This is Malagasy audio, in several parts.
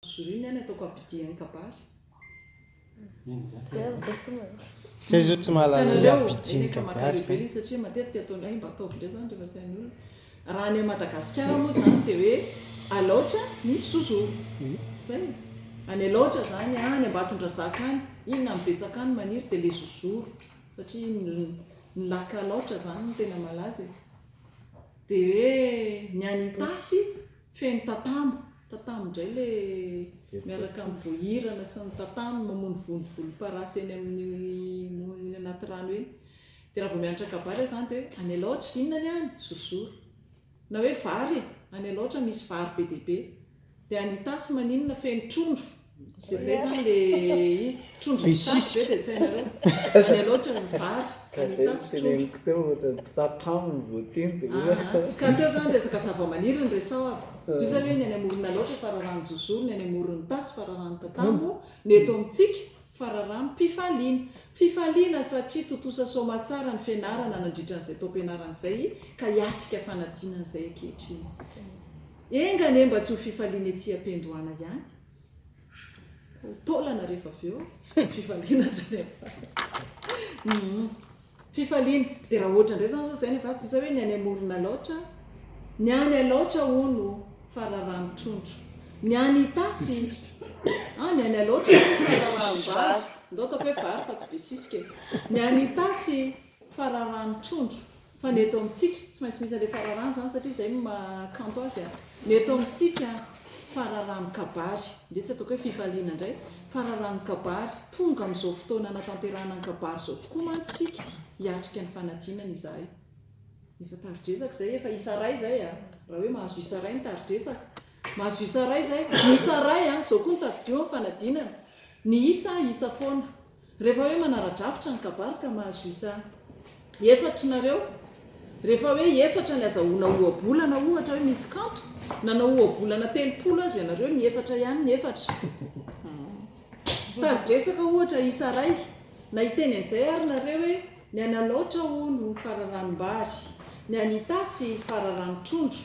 Zoro iny any ataoko abidian'ny kabary. Tsy hay zao tsy mahalala ny Hitanareo, abidian'ny eny ka kabary makaleo be zany. ilay izy satria matetika ataony hay mba ataovy indray izany rehefa tsy hain'ny olona. Raha any Madagasikara moa izany dia hoe Alaotra misy zozoro. Izay. Any Alaotra izany, any Ambatondrazaka any, inona no betsaka any maniry dia ilay zozoro satria ny ny lac Alaotra izany no tena malaza e. Dia hoe ny any Itasy Feno tatamo, tatamo indray le miaraka amin'ny voahirana sy ny tatamo mamonovono volomparasy eny amin'ny eny anaty rano eny. Dia raha vao mianatra kabary aho izany dia hoe any Alaotra, inona ny any? Zozoro. Na hoe vary, any Alaotra misy vary be dia be. Dia any Itasy maninona? Feno trondro. Dia izay izany le izy. Trondro Besisika. Itasy ve dia tsy hainareo? Any Alaotra ny vary, Ka any izay no Itasy trondro. teneniko teo, ohatran'ny tatamo no voateny dia Aa, ka teo izany resaka zavamaniry no resahako. Toy izany hoe ny any amoron'Alaotra fararano jozoro, ny any amoron'Itasy fararano tatamo, ny eto amintsika fararano mpifaliana. Fifaliana satria tontosa soamatsara ny fianarana nandritra an'izay taom-pianarana izay ka hiatrika fanadinana izay ankehitriny. Enga anie mba tsy ho fifaliana ety am-piandohana ihany ka ho taolana rehefa avy eo, fifaliana hatrany amin'ny farany. Fifaliana. Dia raha ohatra indray izany izao izay ny avadika izao hoe ny any amoron'Alaotra, ny any Alaotra hono fararano trondro. Ny any Itasy, ah ny any Alaotra hono fararano vary, ndao ataoko hoe vary fa tsy besisika e. Ny any Itasy fararano trondro. Fa ny eto amintsika, tsy maintsy misy an'ilay fararano izany satria izay no maha kanto azy a. Ny eto amintsika fararano kabary, ndeha tsy ataoko hoe fifaliana indray, fararano kabary, tonga amin'izao fotoana anatanterahana ny kabary izao tokoa mantsy isika, hiatrika ny fanadinana izahay. Efa tari-dresaka izay, efa isa iray izay a, raha hoe mahazo isa iray ny tari-dresaka. Mahazo isa iray izay, ny isa iray a, izao koa no tadidio amin'ny fanadinana, ny isa, isa foana. Rehefa hoe manara-drafitra ny kabary ka mahazo isa efatry nareo, rehefa hoe efatra ny azahoana ohabolana ohatra hoe misy kanto, nanao ohabolana 30 aza ianareo ny efatra ihany ny efatra. Tari-dresaka ohatra isa iray, na hiteny an'izay ary nareo hoe ny any Alaotra hono fararanom-bary, ny any Itasy fararanon-trondro,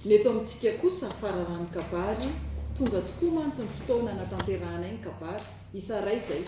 ny eto amintsika kosa fararanon-kabary, tonga tokoa mantsy ny fotoana anatanterahanay ny kabary. Isa iray izay.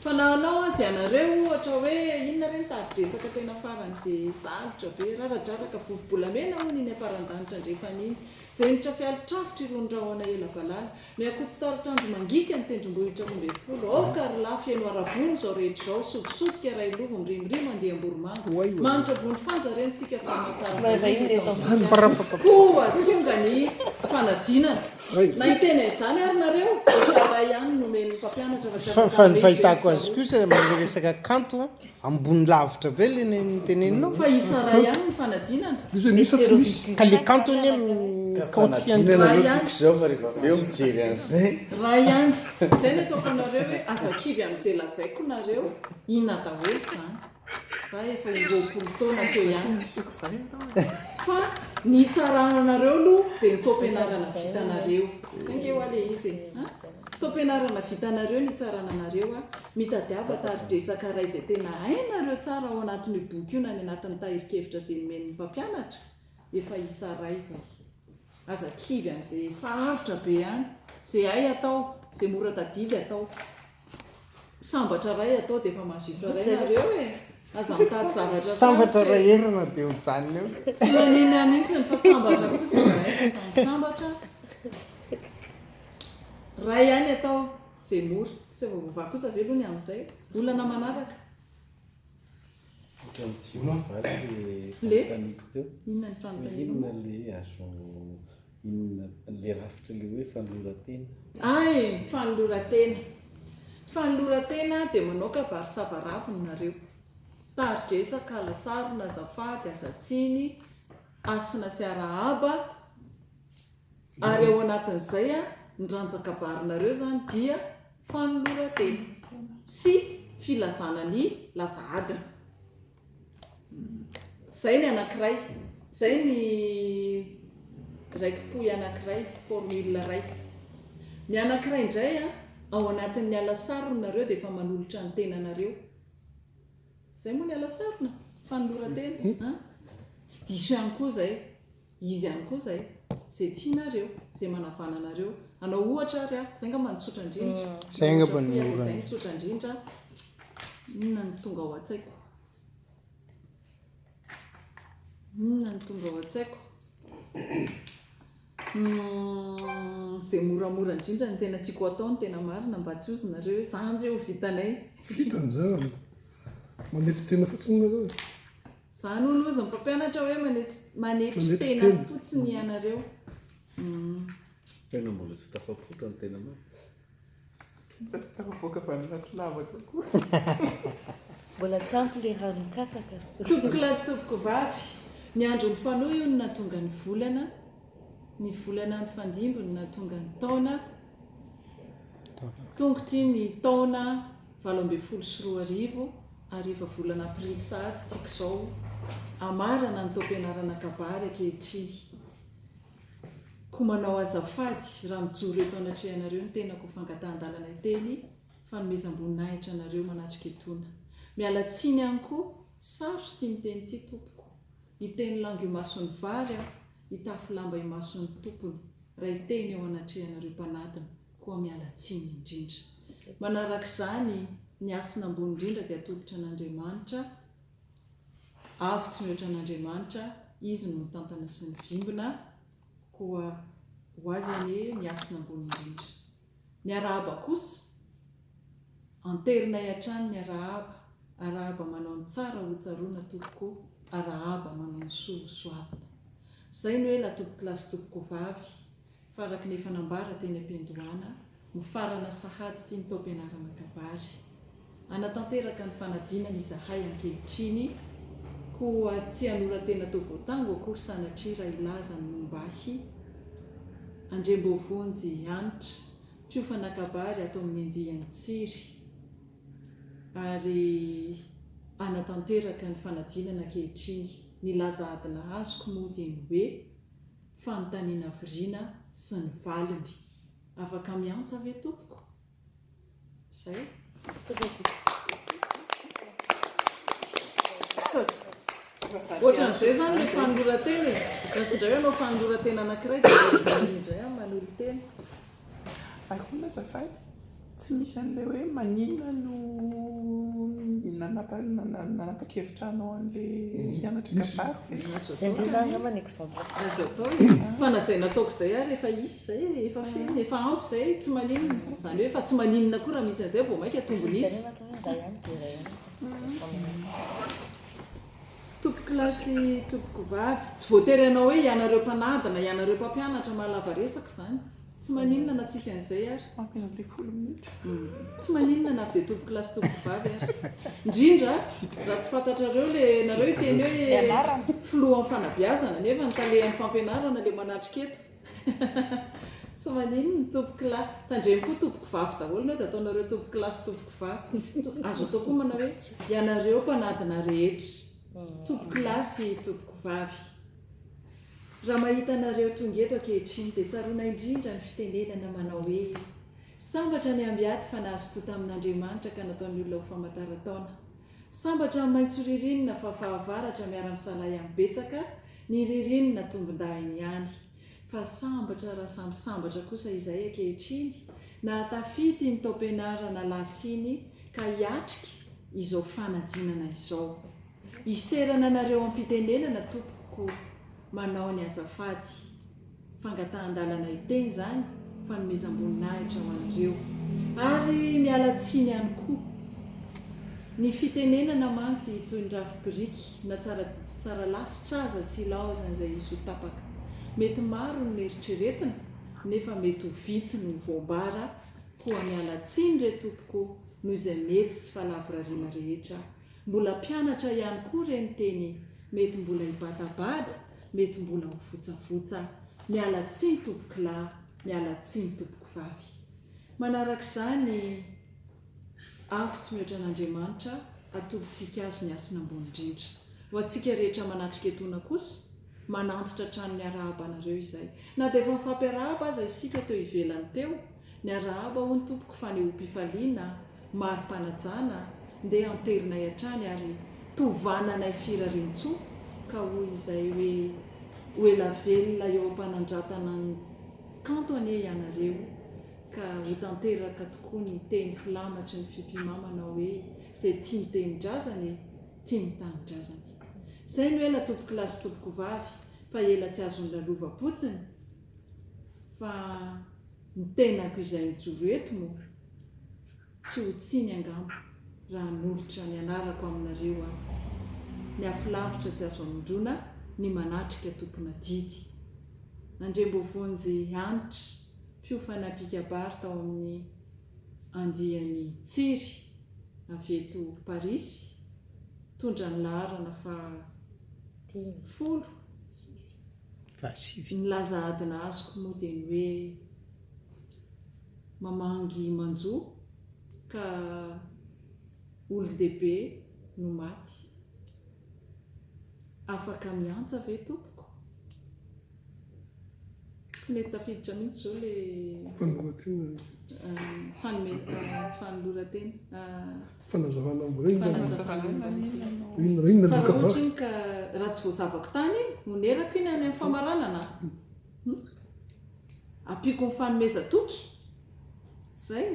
Fa na hanao aza ianareo ohatra hoe inona re ny tari-dresaka tena faran'izay sarotra be, raradraraka vovo-bolamena hono iny am-parandanitra andrefana iny, jenitra fialotralotra irony rahona ela valala, miakotsy taratr'andro mangika ny tendrombohitra 12, aoka ry lahy feno haravoana izao rehetra izao, sodisodika railovy mirimorimo andiam-boromanga, manitra vony fanja re ny tsika fa mahatsara vahiny eto amintsika, koa tonga ny fanadinana. Na hiteny an'izany ary nareo dia tsara ihany no omen'ny mpampianatra fa tsy Fa afaka fa ny hanome izay fahitako azy izaho. kosa amin'ilay resaka kanto an, ambony lavitra be ilay noteneninao. Fa isa iray ihany ny fanadinana. Misy hoe misy sa tsy misy? Ka le kanto anie Ka kaonty ihany fanadinana Iray aloha ihany. tsika izao fa rehefa avy eo mijery an'izay. Iray ihany. Izay no ataoko aminareo hoe aza kivy amin'izay lazaiko nareo, inona daholo izany. Za efa ho 20 taona teo ihany. Fa ny hitsarana anareo aloha dia ny taom-pianarana vitanareo. Zay nge hoa le izy e. An? Taom-pianarana vitanareo ny hitsarana anareo a. Mitadiava tari-dresaka iray izay tena hainareo tsara ao anatin'io boky io na any anatin'ny tahirin-kevitra izay nomen'ny mpampianatra. Efa isa iray izay. Aza kivy amin'izay sarotra be any. Izay hay atao, izay mora tadidy atao. Sambatra ray atao dia efa mahazo isa ray nareo e! Aza mitady zavatra Sambatra sarotra e! ray herina dia mijanona eo. Tsy maninona mihitsy fa sambatra kosa izahay fa samy sambatra. Ray ihany atao izay mora. Tsy voavaha kosa ve aloha ny amin'izay? Olana manaraka. Ohatran'ny tsy voavaly le Le? fanontaniako teo. Inona ny Hoe fanontanianao? inona le azo inona le rafitra le hoe fanoloran-tena. Hay, ny fanoloran-tena. Fanoloran-tena dia manao kabary savaraviny nareo. Tari-dresaka, ala sarona, azafady, aza tsiny, hasina sy arahaba, ary ao anatin'izay ny rantsan-kabarinareo izany dia fanoloran-tena sy filazana ny laza adina. Izay ny anankiray. Izay ny raiki-pohy anankiray, formule iray. Ny anankiray indray, ao anatin'ny ala sarona nareo dia efa manolotra ny tenanareo. Izay moa ny ala sarona? Fanoloran-tena. Tsy diso ihany koa izay. Izy ihany koa izay. Izay tianareo, izay manavana anareo. Hanao ohatra ary aho, izay angamba no tsotra indrindra. Izay angamba no Ohatra fohy ary mora. Izay no tsotra indrindra. Inona no tonga ao an-tsaiko? Inona no tonga ao an-tsaiko? Humm, izay moramora indrindra no tena tiako atao ny tena marina mba tsy hozy nareo hoe zany ve ho vitanay. Vitany zany, manetry tena fotsiny nareo e. Zany hono hozy ny mpampianatra hoe manetry tena fotsiny ianareo. Humm. Tena mbola tsy tafapoitra ny tenanao. Mbola tsy tafavoaka avy any anaty lavaka koa. Mbola tsy ampy le ranon-katsaka. Tompokolahy sy tompokovavy, ny andro nifanohy hono nahatonga ny volana, ny volana nifandimby no nahatonga ny taona, tonga ity ny taona 2018 ary efa volana aprily sahady tsika izao, hamarana ny taom-pianarana kabary ankehitriny. Koa manao azafady raha mijoro eto anatrehanareo ny tenako ho fangatahan-dalana hiteny fanomezam-boninahitra anareo manatrika etoana. Miala tsiny ihany koa, sarotra ity miteny ity tompoko. Hiteny lango imason'ny vary aho, hitafy lamba imason'ny tompony raha hiteny eo anatrehanareo mpanadina, koa miala tsiny indrindra. Manarak'izany, ny hasina ambony indrindra dia atolotra an'Andriamanitra, Avo tsy mihoatra an'Andriamanitra, Izy no mitantana sy mivimbina, koa ho Azy anie ny hasina ambony indrindra. Ny arahaba kosa, anterinay hatrany ny arahaba, arahaba manao ny tsara ho tsaroana tompoko, arahaba manao ny soa ho soavina. Zay no ela tompokolahy sy tompokovavy, Fa araka ny efa nambara teny am-piandohana, mifarana sahady ity ny taom-pianarana kabary. Hanatanteraka ny fanadinana izahay ankehitriny, koa tsy hanora-tena toa voatango akory sanatria raha hilaza ny momba ahy, Andriamboavonjy Hanitra, mpiofana kabary ato amin'ny andiany Tsiry, ary hanatanteraka ny fanadinana ankehitriny. Ny laza adina azoko moa dia ny hoe. Fanontaniana viriana sy ny valiny. Afaka miantsa ve tompoko? Zay. Ohatran'izay izany ilay fanoloran-tena e. Raha sendra hoe hanao fanoloran-tena anankiray dia ohatran'izay indray aho manolo-tena. Ary hono azafady, tsy misy an'ilay hoe maninona no nanapa-kevitra hanao an'ilay hianatra kabary ve? Izay indray izany angamba ny exemple. Azo atao e! Fa na izay nataoko izay ary efa hisy izay e, efa feno, efa ampy izay, tsy maninona. Izany hoe efa tsy maninona koa raha misy an'izay vao mainka tombony hisy. Tompokolahy sy tompokovavy, tsy voatery hanao hoe ianareo mpanadina, ianareo mpampianatra, mahalava resaka izany. Tsy maninona na tsisy an'izay ary. Mampihena an'ilay folo minitra. Tsy maninona na avy dia tompokolahy sy tompokovavy ary. Indrindra raha tsy fantatrareo ilay nareo hiteny hoe filohan'ny fanabeazana nefa ny talehan'ny fampianarana ilay manatrika eto. Tsy maninona tompokolahy. Tandremo koa tompokovavy daholo ny eo dia ataonareo tompokolahy sy tompokovavy. Azo atao koa manao hoe ianareo mpanadina rehetra. Tompokolahy sy tompokovavy. Raha mahita anareo tonga eto ankehitriny dia tsaroana indrindra ny fitenenana manao hoe, Sambatra ny ambiaty fa nahazo to tamin'Andriamanitra ka nataon'ny olona ho famantaran-taona. Sambatra ny maitso ririnina fa fahavaratra miara-misalahy amin'ny betsaka, ny ririnina tombondahiny ihany. Fa sambatra raha samy sambatra kosa izay ankehitriny, nahatafita iny taom-pianarana lasa iny ka hiatrika izao fanadinana izao. Hiserana anareo am-pitenenana tompoko ko manao ny azafady. Fangatahan-dalana hiteny izany, fanomezam-boninahitra ho anareo. Ary miala tsiny ihany koa. Ny fitenenana mantsy toy ny rafi-biriky na tsara didy tsara lasitra aza tsy ilaozan'izay hisy ho tapaka. Mety maro ny neritreretina nefa mety ho vitsy no voambara koa miala tsiny re tompoko noho izay mety tsy fahalavorariana rehetra Mbola mpianatra ihany koa re ny teny mety mbola hibatabada, mety mbola ho votsavotsa. Miala tsiny tompokolahy, miala tsiny tompokovavy. Manarak'izany, avo tsy mihoatra an'Andriamanitra, atolotsika Azy ny hasina ambony indrindra. Ho antsika rehetra manatrika etoana kosa, manantitra hatrany ny arahaba anareo izay. Na dia efa nifampiarahaba aza isika teo ivelany teo, Ny arahaba hono tompoko fanehoam-pifaliana, mari-panajana, ndeha anterinay hatrany ary tovananay firarian-tsoa ka hoy izay hoe. Ho ela velona eo am-panandratana ny kanto anie ianareo ka ho tanteraka tokoa ny teny filamatry ny Fipimama manao hoe izay tia ny tenin-drazany e, tia ny tanindrazany. Izay no ela tompokolahy sy tompokovavy fa ela tsy azo nolalovam-potsiny fa ny tenako izay mijoro eto moa tsy ho tsiny angamba raha hanolotra ny anarako aminareo aho. Ny afo lavitra tsy azo amindroana ny manatrika tompon'adidy. Andriamboavonjy Hanitra, mpiofana mpikabary tao amin'ny andiany Tsiry avy eto Parisy, mitondra ny laharana faha folo. Fahasivy. Ny laza adina azoko moa dia ny hoe mamangy manjo ka olon-dehibe no maty. Afaka miantsa ve tompoko? Tsy nety tafiditra mihitsy izao le Fanoloran-tena. Fanome fanoloran-tena. Fanazavana momba inona? Fanazavana momba inona? Inona inona Fa no raha kabary? ohatra iny ka raha tsy voazavako tany iny, honerako iny any amin'ny famaranana. Ampiako ny fanomezan-toky. Zay.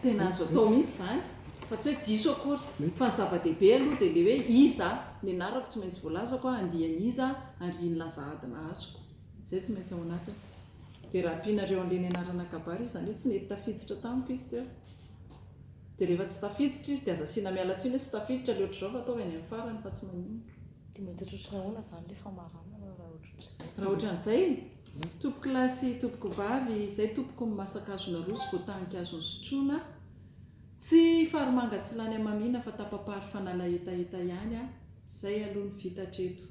Tena azo atao mihitsy izany fa tsy hoe diso akory. Fa ny zava-dehibe aloha dia ilay hoe iza, ny anarako tsy maintsy voalazako, andiany iza ary iny laza adina azoko. Izay tsy maintsy ao anatiny. Dia raha ampianareo an'ilay ny anarana kabary izy izany hoe tsy nety tafiditra tamiko izy teo. Dia rehefa tsy tafiditra izy dia aza asiana miala tsiny hoe tsy tafiditra ilay ohatr'izao fa ataovy any amin'ny farany fa tsy maninona. Dia mety ohatrohatry ny ahoana izany ilay famaranana raha ohatrohatr'izay? Raha ohatran'izay? Tompokolahy sy tompokovavy, izay tompoko ny masaka azo naroso vao tanika azo nosotroina. Tsy farimanga tsy lany hamamiana fa tapa-pary fanala hetaheta ihany a! Izay aloha ny vita hatreto.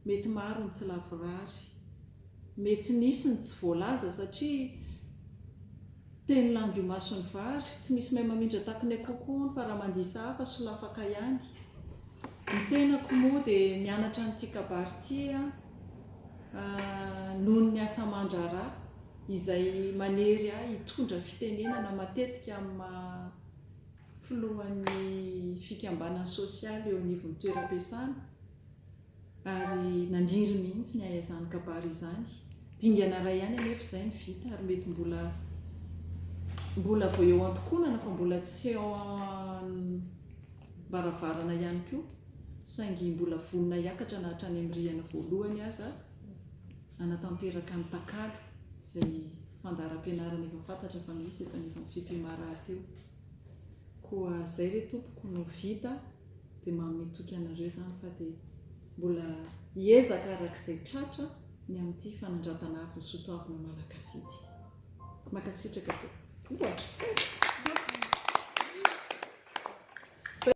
Mety maro ny tsy lavorary. Mety nisy ny tsy voalaza satria teny langiomason'ny vary, tsy misy mahay mamindra taky ny akoho koa hono fa raha mandihy sahafa solafaka ihany. Ny tenako moa dia nianatra an'ity kabary ity aho noho ny asa aman-draharaha izay manery ahy hitondra fitenenana matetika amin'ny maha filohan'ny fikambanana sosialy eo anivon'ny toeram-piasana ary naniry mihitsy ny hahaizany kabary izany. Dingana iray ihany anefa izay no vita ary mety mbola mbola vao eo an-tokonana fa mbola tsy ao am-baravarana ihany koa saingy mbola vonona hiakatra na hatrany amin'ny rihana voalohany aza hanatanteraka ny takalo izay fandaharam-pianarana efa fantatra fa misy eto anivon'ny Fipima rahateo. Koa izay re tompoko no vita dia manome toky anareo izany fa dia mbola hiezaka araka izay tratra ny amin'ity fanandratana avo ny soatoavina malagasy ity. Mankasitraka tompoko.